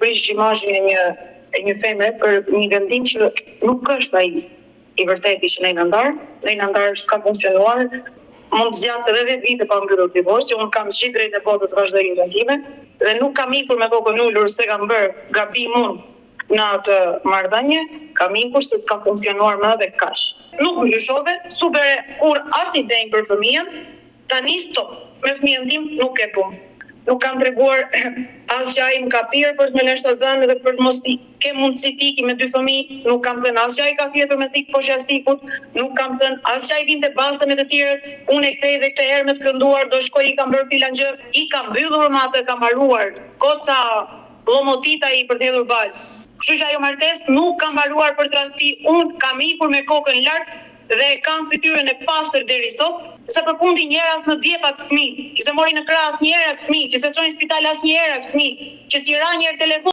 prishësh imazhin e një e një femre për një vendim që nuk është ai i vërteti që ne jena ndarë, ne jena ndarë s'ka funksionuar, mund të zgjatë edhe 10 vite pa mbyllur divorci, unë kam gjithë drejtë e botës të vazhdoj jetën time dhe nuk kam ikur me kokën ulur se kam bërë gabim unë në atë marrëdhënie, kam ikur se s'ka funksionuar më dhe kaq. Nuk ndryshove, s'u bëre kurrë as i denjë për fëmijën, tani stop, me fëmijën tim nuk ke punë. Nuk kam treguar asgjë ai më ka pirë për të më lënë shtatzënë dhe për të mos i ke mundësi të iki me dy fëmijë, nuk kam thënë asgjë ai ka fjetur me thikë poshtë jastikut, nuk kam thënë asgjë ai vinte baste me të tjerët, unë e kthej dhe këtë herë me të kënduar, do shkoj i kam bërë filan gjë, i kam mbyllur me atë kam mbaruar. Koca llomotit ai për të hedhur baltë. Kështu që ajo martesë nuk ka mbaruar për tradhti, unë kam ikur me kokën lart dhe e kam fytyrën e pastër deri sot, se përfundi njëherë as në djep atë fëmijë, që s'e mori në krah asnjëherë atë fëmijë, që s'e çoi në spital asnjëherë atë fëmijë, që s'i ra njëherë telefon.